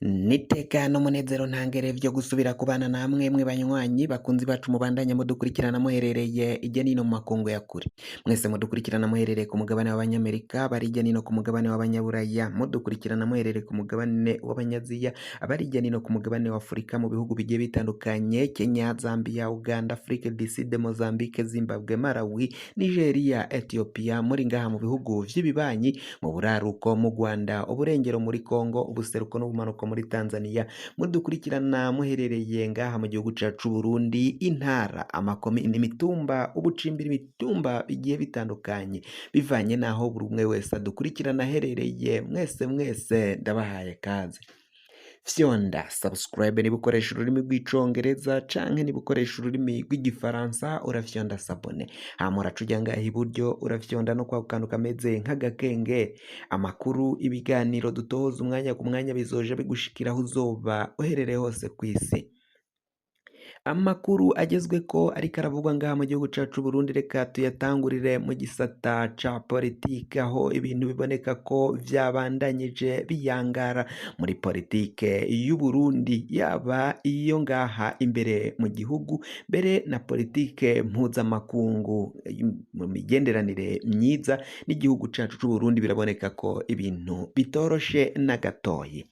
Niteka n'umunezero ntangere vyo gusubira kubana namwe mwe banywanyi bakunzi bacu mubandanya mudukurikirana muherereye irya nino mu makungu ya kure. Mwese mudukurikirana muherereye ku mugabane w'Abanyamerika, bari irya nino ku mugabane w'Abanyaburaya, mudukurikirana muherereye ku mugabane w'Abanyaziya, abari irya nino ku mugabane wa Afurika mu bihugu bigiye bitandukanye, Kenya, Zambia, Uganda, Afrique du Sud, Mozambique, Zimbabwe, Malawi, Nigeria, Ethiopia, muri ngaha mu bihugu vy'ibibanyi, mu buraruko mu Rwanda, uburengero muri Congo, ubuseruko n'ubumanuko muri Tanzania, mudukurikirana muherereye ngaha mu gihugu cacu Burundi, intara, amakomine, imitumba, ubucimbiri, imitumba bigiye bitandukanye, bivanye n'aho buri umwe wese adukurikirana aherereye, mwese mwese ndabahaye kaze. Fyonda subscribe niba ukoresha ururimi rw'Icongereza canke niba ukoresha ururimi rw'Igifaransa urafyonda s'abonner, hama uraca uja ngaha iburyo urafyonda no kwa kantu kameze nk'agakenge. Amakuru, ibiganiro dutoza umwanya ku mwanya bizoja bigushikira aho uzoba uherereye hose kw'isi. Amakuru agezweko ariko aravugwa ngaha mu gihugu cacu Burundi, reka tuyatangurire mu gisata ca politike, aho ibintu biboneka ko vyabandanyije biyangara muri politike y'Uburundi, yaba iyo ngaha imbere mu gihugu mbere na politike mpuzamakungu mu migenderanire myiza n'igihugu cacu c'Uburundi, biraboneka ko ibintu bitoroshe na gatoyi.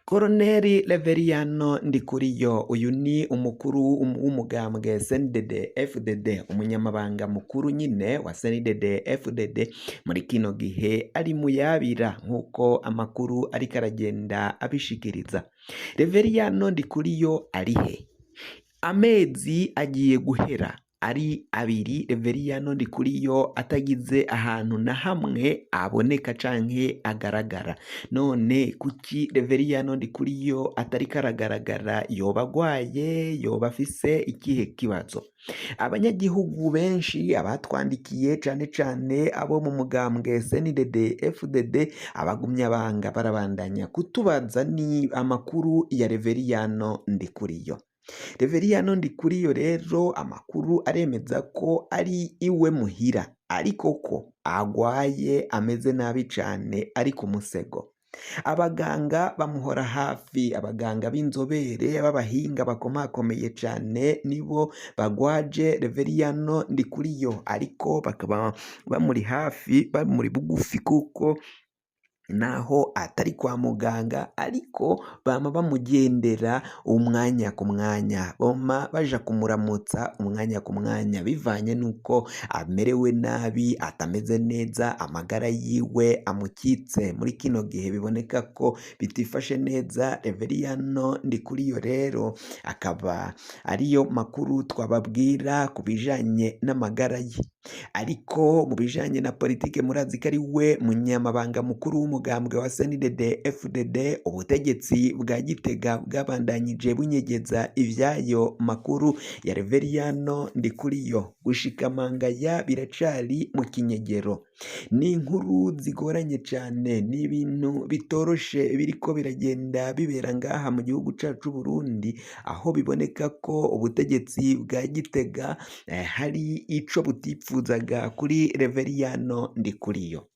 Koroneri Reveriyano Ndikuriyo, uyu ni umukuru w'umugambwe CNDD FDD, umunyamabanga mukuru nyine wa CNDD FDD, muri kino gihe ari muyabira nk'uko amakuru ariko aragenda abishikiriza. Reveriyano Ndikuriyo arihe? Amezi agiye guhera ari abiri Reveriyano Ndikuriyo atagize ahantu na hamwe aboneka canke agaragara. None kuki Reveriyano Ndikuriyo atariko aragaragara? Yoba agwaye? Yoba afise ikihe kibazo? Abanyagihugu benshi abatwandikiye, cane cane abo mu mugambwe CNDD FDD, abagumyabanga barabandanya kutubaza ni amakuru ya Reveriyano Ndikuriyo. Reveriyano Ndikuriyo rero amakuru aremeza ko ari iwe muhira, ariko ko agwaye ameze nabi cane, ari ku musego. Abaganga bamuhora hafi, abaganga b'inzobere b'abahinga bakomakomeye cane nibo bagwaje Reveriyano Ndikuriyo, ariko bakaba bamuri hafi, bamuri bugufi, kuko naho atari kwa muganga ariko bama bamugendera umwanya ku mwanya, bama baja kumuramutsa umwanya ku mwanya, bivanye n'uko amerewe nabi, atameze neza, amagara yiwe amukitse. Muri kino gihe biboneka ko bitifashe neza. Reveriyano Ndikuriyo rero akaba ariyo makuru twababwira ku bijanye n'amagara ye. Ariko mu bijanye na politike, murazi ko ari we munyamabanga mukuru w'umugambwe wa CNDD FDD. Ubutegetsi bwa Gitega bwabandanyije bunyegeza ivyayo makuru ya Reveriyano Ndikuriyo, gushika mangaya biracari mu kinyegero. Ni inkuru zigoranye cane, ni ibintu bitoroshe biriko biragenda bibera ngaha mu gihugu cacu Burundi, aho biboneka ko ubutegetsi bwa Gitega hari ico butipfuzaga kuri Reveriyano Ndikuriyo.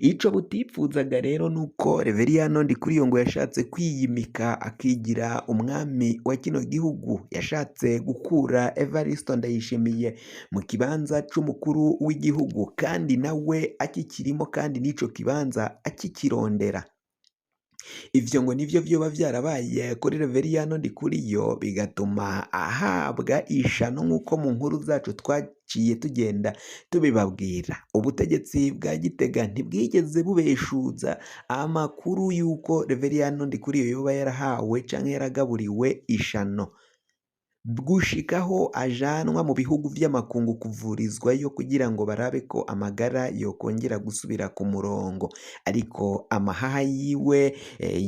Ico butipfuzaga rero nuko Reveriyano Ndikuriyo ngo yashatse kwiyimika akigira umwami wa kino gihugu, yashatse gukura Evaristo Ndayishimiye mu kibanza c'umukuru w'igihugu, kandi nawe akikirimo, kandi n'ico kibanza akikirondera. Ivyo ngo nivyo vyoba vyarabaye kuri Reveriyano Ndikuriyo, bigatuma ahabwa ishano nk'uko mu nkuru zacu twaciye tugenda tubibabwira. Ubutegetsi bwa Gitega ntibwigeze bubeshuza amakuru y'uko Reveriyano Ndikuriyo yoba yarahawe canke yaragaburiwe ishano, gushikaho ajanwa mu bihugu vy'amakungu kuvurizwayo kugira ngo barabe ko amagara yokongera gusubira ku murongo. Ariko amahaha yiwe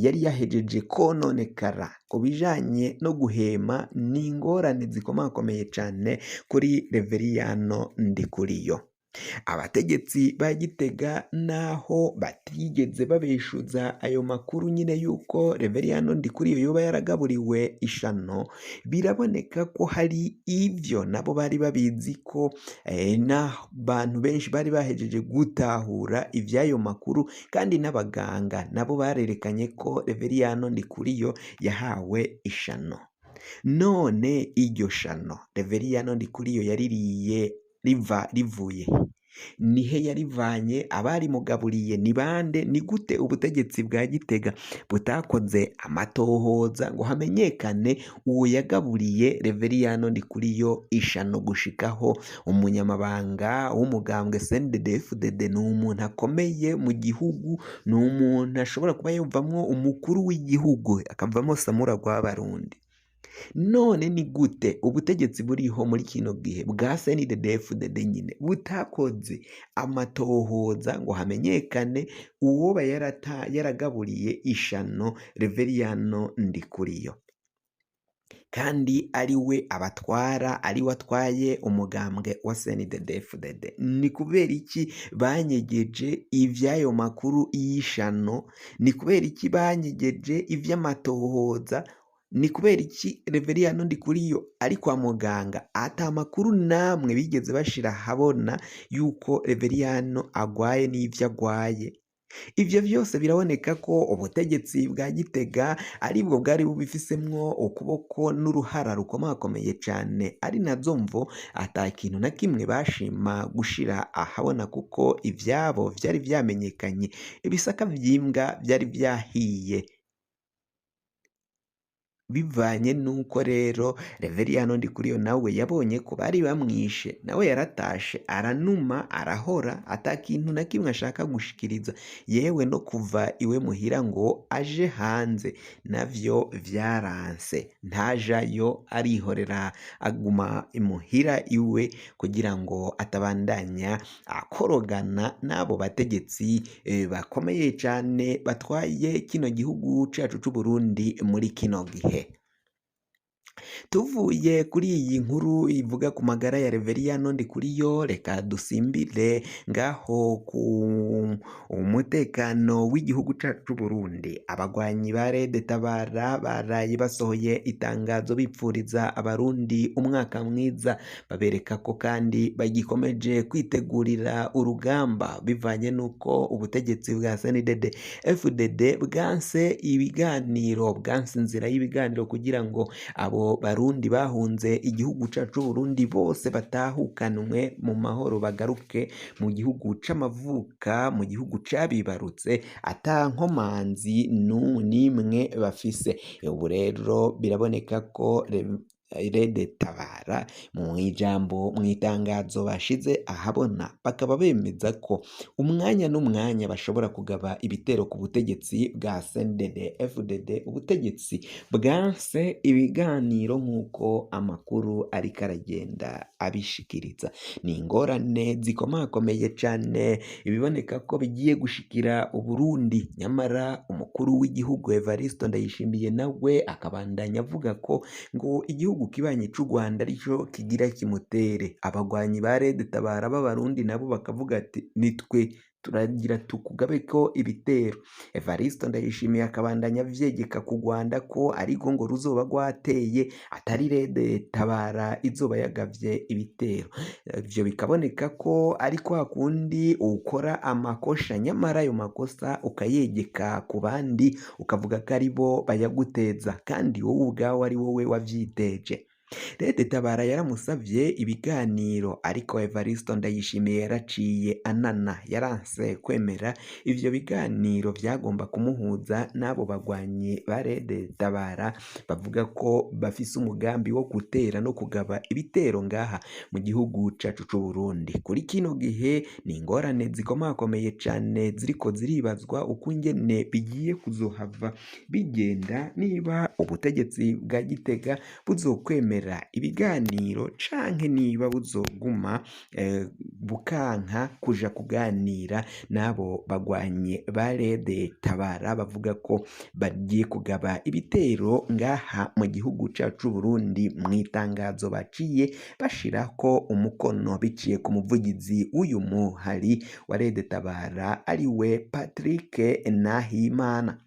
yari yahejeje kononekara. Ku bijanye no guhema ni ingorane zikomakomeye cane kuri Reveriyano Ndikuriyo. Abategetsi ba Gitega naho batigeze babeshuza ayo makuru nyine yuko Reveriyano Ndikuriyo yoba yaragaburiwe ishano, biraboneka ko hari ivyo nabo bari babizi ko n'abantu benshi bari bahejeje gutahura ivy'ayo makuru, kandi n'abaganga nabo barerekanye ko Reveriyano Ndikuriyo yahawe ishano. None iryo shano Reveriyano Ndikuriyo yaririye riva rivuye he? Nihe yarivanye? Abarimugaburiye ni bande? Ni gute ubutegetsi bwa Gitega butakoze amatohoza ngo hamenyekane uwo yagaburiye Reveriyano Ndikuriyo ishano gushikaho umunyamabanga w'umugambwe CNDD-FDD? Ni umuntu akomeye mu gihugu, ni umuntu ashobora kuba yovamwo umukuru w'igihugu, akavamwo Samura Rwabarundi. None ni gute ubutegetsi buriho muri kino gihe bwa CNDD-FDD nyine butakoze amatohoza ngo hamenyekane uwoba yaragaburiye ishano Reveriyano Ndikuriyo, kandi ari we abatwara, ari we atwaye umugambwe wa CNDD-FDD? Ni kubera iki banyegeje ivy'ayo makuru y'ishano? Ni kubera iki banyegeje ivy'amatohoza? Ni kubera iki Reveriyano Ndikuriyo ari kwa muganga ata makuru namwe bigeze bashira ahabona yuko Reveriyano agwaye n'ivyo agwaye? Ivyo vyose biraboneka ko ubutegetsi bwa Gitega aribwo bwari bubifisemwo ukuboko n'uruhara rukomakomeye cane, ari nazo mvo ata kintu na kimwe bashima gushira ahabona, kuko ivyabo vyari vyamenyekanye, ibisaka vy'imbwa vyari vyahiye. Bivanye nuko rero Reveriyano Ndikuriyo nawe yabonye ko bari bamwishe, nawe yaratashe aranuma arahora, ata kintu na kimwe ashaka gushikiriza, yewe no kuva iwe muhira ngo aje hanze navyo vyaranse, ntajayo, arihorera aguma imuhira iwe kugira ngo atabandanya akorogana n'abo bategetsi bakomeye cane batwaye kino gihugu cacu c'Uburundi muri kino gihe. Tuvuye kuri iyi nkuru ivuga ku magara ya Reveriyano Ndikuriyo, reka dusimbire ngaho ku umutekano w'igihugu cacu c'Uburundi. Abagwanyi ba Rede Tabara baraye basohoye itangazo bipfuriza abarundi umwaka mwiza, babereka ko kandi bagikomeje kwitegurira urugamba bivanye n'uko ubutegetsi bwa CNDD FDD bwanse ibiganiro, bwanse inzira y'ibiganiro kugira ngo abo barundi bahunze igihugu cacu c'Uburundi bose batahukanwe mu mahoro, bagaruke mu gihugu c'amavuka, mu gihugu cabibarutse ata nkomanzi n'imwe bafise. Ubu rero biraboneka ko Rede Tabara mu ijambo mu itangazo bashize ahabona bakaba bemeza ko umwanya n'umwanya bashobora kugaba ibitero ku butegetsi bwa CNDD FDD, ubutegetsi bwanse ibiganiro nk'uko amakuru ariko aragenda abishikiriza. Ni ingorane zikomakomeye cane, ibiboneka ko bigiye gushikira Uburundi, nyamara umukuru w'igihugu Evariste Ndayishimiye nawe akabandanya avuga ko ngo igihugu kibanyi c'u Rwanda arico kigira kimutere. Abagwanyi ba Rede Tabara b'abarundi nabo bakavuga ati nitwe turagira tukugabeko ibitero. Evariste Ndayishimiye akabandanya avyegeka ku Rwanda ko ariko ngo ruzoba rwateye, atari Rede Tabara izoba yagavye ibitero. Ivyo bikaboneka ko ari kwa kundi ukora amakosha, nyamara ayo makosa ukayegeka ku bandi, ukavuga ko aribo bayaguteza, kandi wowe ubwawe ari wowe wavyiteje. Rede Tabara yaramusavye ibiganiro, ariko Evariste Ndayishimiye yaraciye anana, yaranse kwemera ivyo biganiro vyagomba kumuhuza n'abo bagwanyi ba Rede Tabara bavuga ko bafise umugambi wo gutera no kugaba ibitero ngaha mu gihugu cacu c'Uburundi. Kuri kino gihe ni ingorane zikomakomeye cane ziriko ziribazwa ukungene bigiye kuzohava bigenda niba ubutegetsi bwa Gitega buzokwemera ibiganiro canke niba buzoguma bukanka kuja kuganira n'abo bagwanyi ba Rede Tabara bavuga ko bagiye kugaba ibitero ngaha mu gihugu cacu c'Uburundi. Mw'itangazo baciye bashirako umukono biciye ku muvugizi w'uyu muhari wa Rede Tabara ariwe Patrick Nahimana.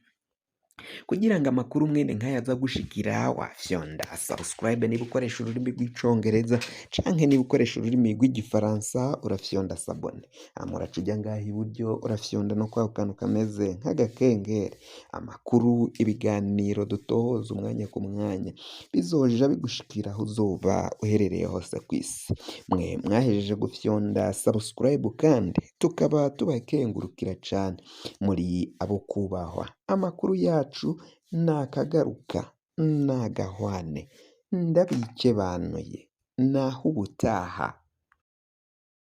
Kugira ngo amakuru mwene nk'aya aza gushikira, wafyonda subscribe niba ukoresha ururimi rw'icongereza, canke niba ukoresha ururimi rw'igifaransa urafyonda s'abonner, hama uraca uja ngaha iburyo urafyonda no kwako kantu kameze nk'agakengeri. Amakuru, ibiganiro dutohoza umwanya ku mwanya bizoja bigushikira aho uzoba uherereye hose kw'isi. Mwe mwahejeje gufyonda subscribe kandi tukaba tubakengurukira cane, muri abo kubahwa. Amakuru yacu nakagaruka nagahwane, ndabikebanuye, naho ubutaha.